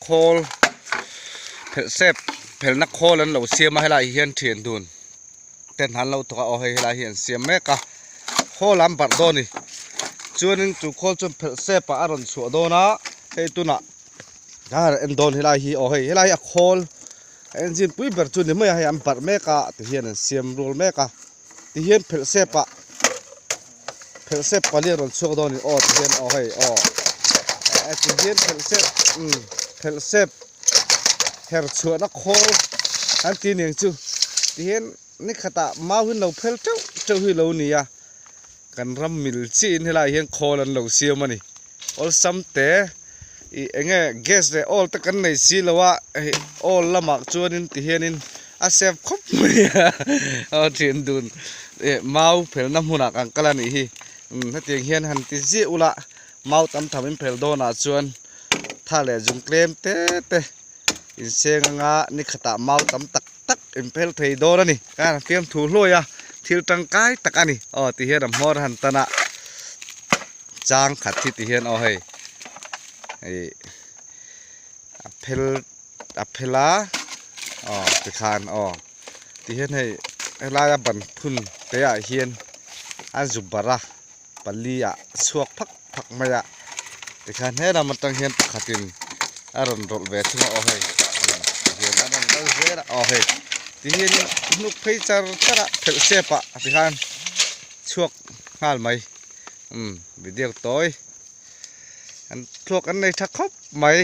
khawl phelh sep phelhna khawl an lo siam a helaiah hian thian dun ten an lo thawk a aw hei helai hi an siam mek a khawl an barh dawn a ni chuanin chu khawl chuan phelh sep ah a rawn chhuah dawn a hei tunah a en dawn helai hi aw hei helai hi a khawl a engine pui ber chu ni mai a hei an barh mek a tihian an siam rual mek a tihian phelh sep ah phelh sep pali a rawn chhuak dawn a ni aw tihian aw hei aw tihian phelh sep umm phelh sep her chhuahna khawl an ti aniang chu tihian ni khatah mau hi an lo phel teuh teuh hi a lo ni a kan ram mil chiahin helaiah hian khawl an lo siam a ni awlsam te ih eng nge gas leh oil te kan nei si lo a hei oil lamah chuanin ti hianin a save khawp mai a aw thian dun ih mau phelna hmunah kan kal a nih hi umm hetiang hian han ti ziah ula mau tam tham in phel dawnah chuan tha leh zung tlem te te inseng anga ni khatah mau tam tak tak in phel thei dawn a ni khan a fiamthu hluai a thil tangkai tak a ni aw ti hian a hmawr a han tan a chang khat hi ti hian aw hei ih a phel a phel a aw tikhan aw ti hian hei helaia ban phun te ah hian a zu barh a pali ah chhuak phak phak mai a tikhan he lam atang hian pakhatin a rawn rawlh ve thung a aw hei tihian a rawn kal zel a aw hei tihianin hnuk phei char char a phelh sep ah tikhan chhuak nghal mai umm video tawi an thluak an nei tha khawp mai.